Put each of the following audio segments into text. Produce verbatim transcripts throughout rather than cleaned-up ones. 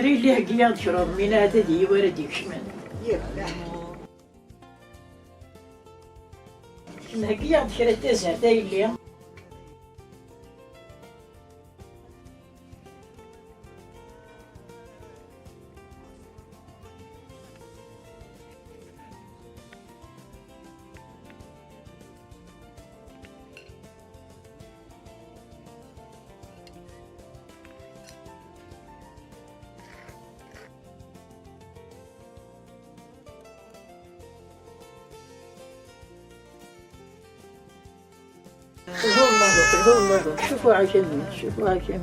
Yelli, heggi-yaɣ-d kra n umineɛ, ad d-yiwi ara d-ikecmen. Heggi-yaɣ-d kra n tazart, a yelli. قل هو الله، قل هو الله، شوفوا عشان، شوفوا عشان.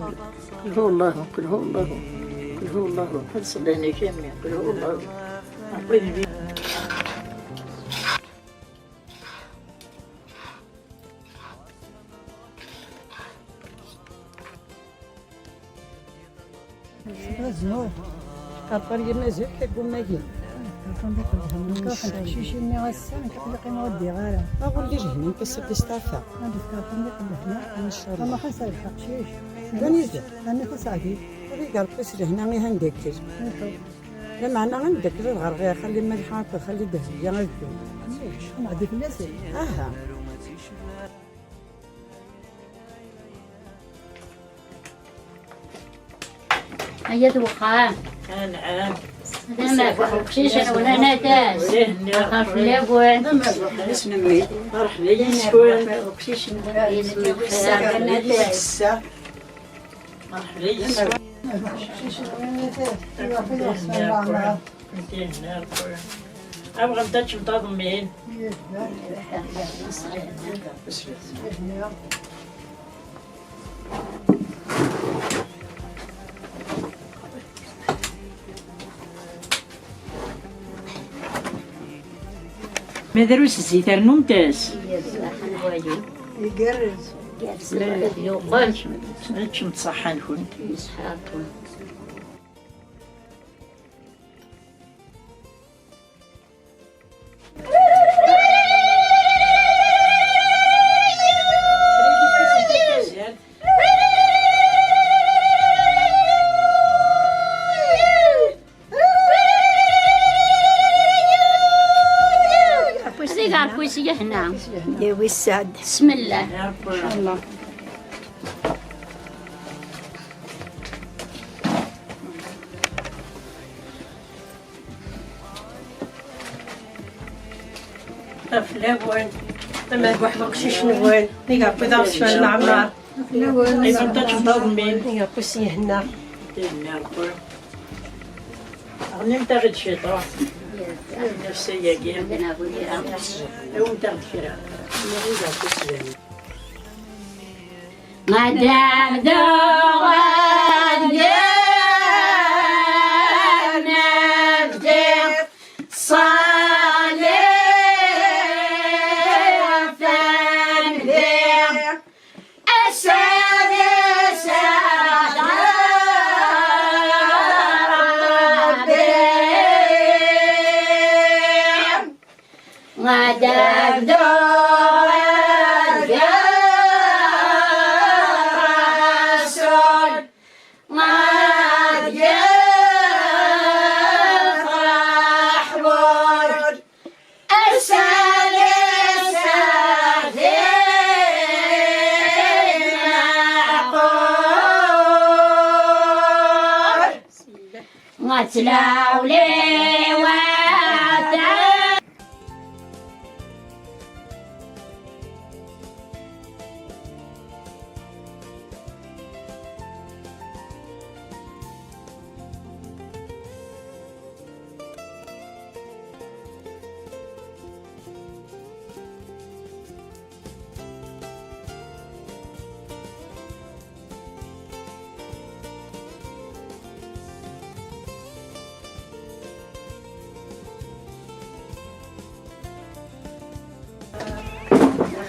قل هو الله، قل هو الله، قل هو الله، حد صلينا كامل، قل هو الله. عقبال البيت. Azmur. Xaṭer yemma zik deg umagin. Aqcic-nni ass-a nekk aql-i qqimeɣ ur ddiɣ ara. Aɣulli lehna-k ass-a d isteɛfa. Ad d-fkeɣ fell-ak lehna. Ncallah. Ama ḥas ar lḥeqcic. Anida? Anida tasaɛdit? Ad iger Rebbi s lehna i han-d-akker. Lameɛna ad d-akker ad ɣreɣ i xali Malḥa akked xali Dehbiya ad ddun. Ad nɛeddi fell-asen. Aha. Aya d wexxam. Anɛam. Slam, uqcic-nwen anatas. Axaf fell-awen. Merḥba yes-wen. Merḥba yes-wen. Abɣant ad ččent aḍemmin. Ma drus zzit rnumt-as. Igerrez. Igerrez. Yuqel. Ad ččemt ṣṣeḥḥa-nkent. Ṣṣeḥḥa-nkent. Afus di gar afus yehna. Yawi sseɛd. Bismillah. Incallah. Aflawen, ama d waḥed uqcic-nwen, i Rebbi d aɣezfan n leɛmer. Qqimemt ad teddaḍ mmi. I Rebbi s-yehna. Ɣnimt-aɣ-id ciṭuḥ. Nefs-agi. Awimt-aɣ-d kra. I Rebbi s-yehna. Madame Dora, Dieu, Dieu, Salih, Fendi, Asad, Asad, Rabbi. Ɣad abduɣ Rasul, ɣad yefreḥ wul, ass-a d ass-a d meɛqul. Ad tlawli wata.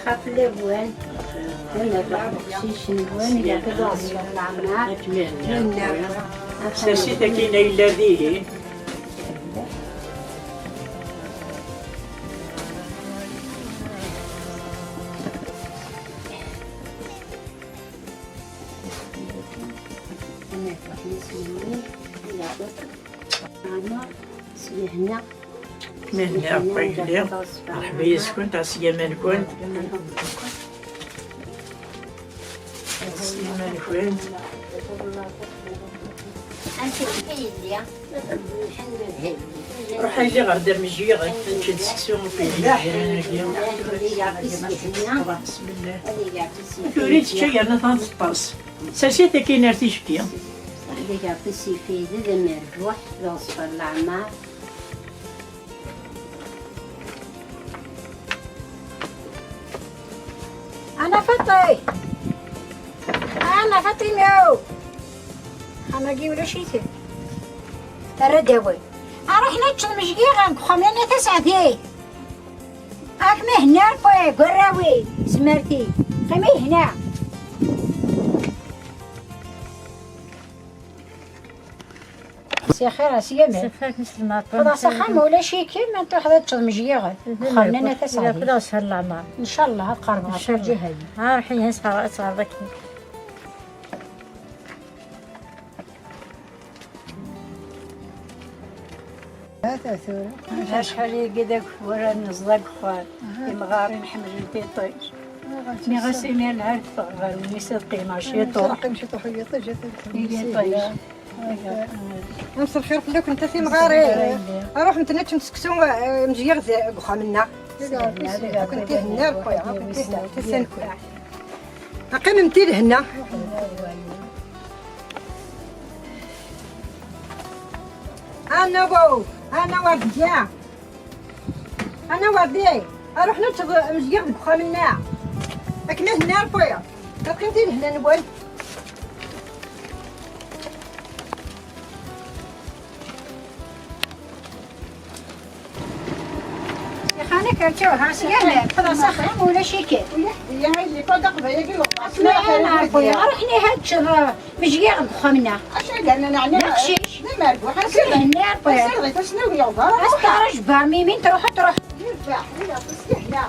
Axaf lawan, d amerreḥ uqcic-nwen, yella d aɣezfan n leɛmer. Sers-it akkin ay yella dihin. Mehna. Mehna, Mehna, Qagli. Mehna, Mehna. Merḥba yes-kent, ɛeslama-nkent. Ɛeslama-nkent. Ruḥ a yelli ɣer Dda Mejyiɣ, ad teččeḍ seksu. Bismillah. Tura i tečča yerna tɣaḍ teṭṭes. Sers-it akkin ar ticki. Ad iɛeṭṭi s yifayda d amerbuḥ, d aɣezfar n leɛmer. Ana Faṭi! Ana Faṭima-w! Axxam-agi ulac-iten. Terra-d awal. Aruḥ neččeḍ mejgiɣ deg uxxam n Nna Taseɛdit. Ak ma henna ar wagi, arraw-i, zmerti. Qqim i hna. Si xir, a si Yaman. Si xir, nesselmeɣ. Xlaṣ, axxam ulac-ikem, ad truḥeḍ ad teččeḍ mejgiɣ. Xemnen a Taseɛdit. Ncallah ad qerbeɣ ɣef lǧiha-yi. Ncallah. Ah, ruḥ ihi, ad tɣerḍ akken. Hata tura. Acḥal yagi d akk wara neẓḍ deg uxxam. Aha. Timɣarin ḥemmlen tiṭij. Nniɣ-as imi lɛid teffeɣ ɣer mmi-s ad qqimeɣ ciṭuḥ. Ad qqimeɣ ciṭuḥ i yiṭij, ad qqimeɣ i yiṭij. Amsel xir fell-akent a timɣarin. Ruḥemt ad teččemt seksu, eh, mejgiɣ deg uxxam-nneɣ. Ad kent-ihenna Rebbi, ad kent-ihenna, tasa-nkent. Aqqimemt i lehna. Ana wow, ana Werdiya. Ana Werdi, aruḥ neččeḍ mejgiɣ deg uxxam-nneɣ. Akken ad henni Rebbi. Aqqimet i lehna-nwen. Ixanek rǧuha, syan, xlaṣ axxam ulac-ikem. Ulac, ya, il est pas d'aqbayagi. Asma, Rebbi, aruḥ niha teččeḍ mejgiɣ deg uxxam-nneɣ. Acu i d-rnan ɛni? D aqcic. D amerbuḥ, ass-a. Sihna, Rebbi. Ass-a, lɣit-as nawi yuḍar. Ass-a, rajbar, mi, mi n-truḥ, truḥ. Yirbeḥ, ula, sihna.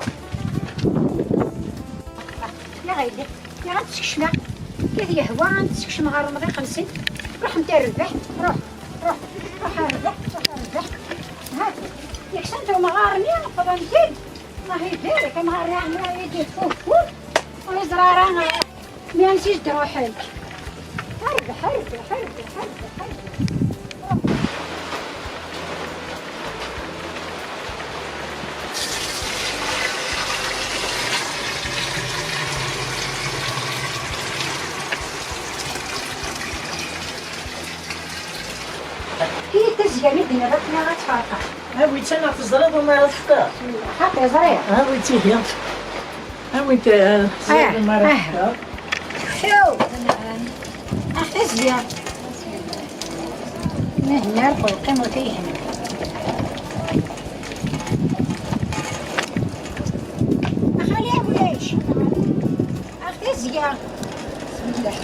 Ya ɣayli. Iɣ ad tsekcmeɣ. Kif yehwa ad tsekcmeɣ ɣer remḍiq-nsen. Ruḥemt ar rrbeḥ. Ruḥ. Ruḥ. Ruḥ ar rrbeḥ. Ruḥ ar rrbeḥ. Ha. Yekksen-d umɣar-nni, ffɣen-t-id. Allah ibarek, amɣar-nni ɛemru ad yeddu yetfuffu. Ur yeẓri ara mi ansi d-ruḥent. Ar rrbeḥ, ar rrbeḥ, ar rrbeḥ, ar rrbeḥ, ar rrbeḥ. Hi tazga mi d-nniḍ akken ara tferqeḍ. Awi-tt neɣ teẓriḍ umi ara tefkeḍ? Xaṭi ẓriɣ. Awi-tt ihi. Awi-tt, eh, teẓriḍ umi ara tefkeḍ. Tew! Ax tazya. Nehna Rebbi yeqqim ur t-yehna. Axali awlay, cukran. Ax tazya. Bismillah.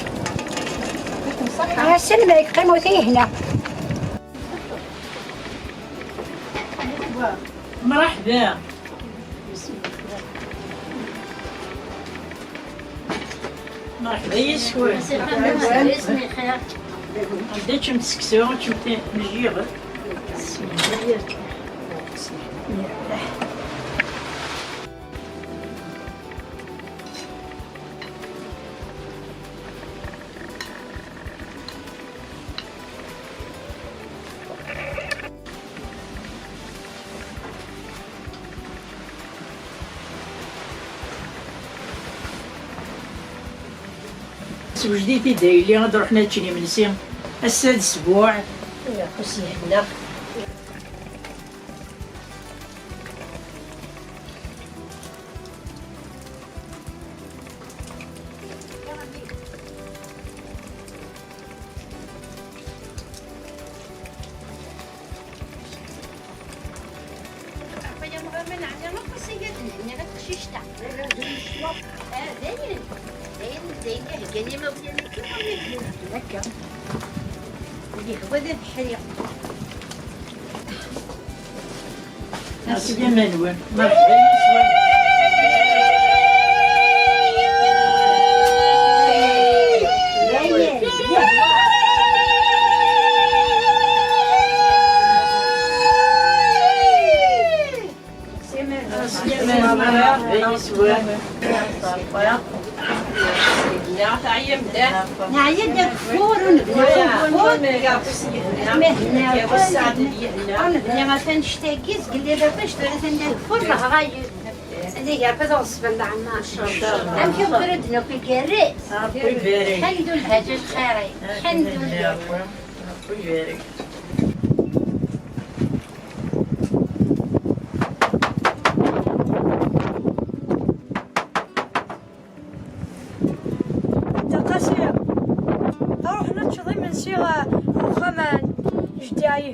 Aselma yeqqim ur t-yehna. Mṛeḥba. Mṛeḥba yes-wen. Anda ččemt seksu, ččemt mejyiɣ. Sewjed-it-id a yelli, ad ruḥen ad ččen imensi. Ass-a d ssbuɛ. Ixuṣ yehna. Aya mɣaman ɛni aṭas i yad nhenni ɣer teqcict-a. Ah, dayen, dayen, dayen i heggan imawlan-agi, am ihi akka. Yehwa d abeḥri. Ɛeslama-nwen. Merḥba yes-wen. Neɛya-d ageffur, ur nebni ageffur. Ma henna, ur nebni ɣef annect-agi, zgelli d aṭac, tura atan d ageffur, neɣ ɣayen. Ad iger ɣef ad ɣeṣben leɛmer. Amek akk ara d-nufi gerri? Ḥamdu lḥaǧa lxir-ik. Ḥamdu lḥaǧa. Dda Qasi, ruḥ ad teččeḍ imensi ɣer uxxam n jeddi Ɛli.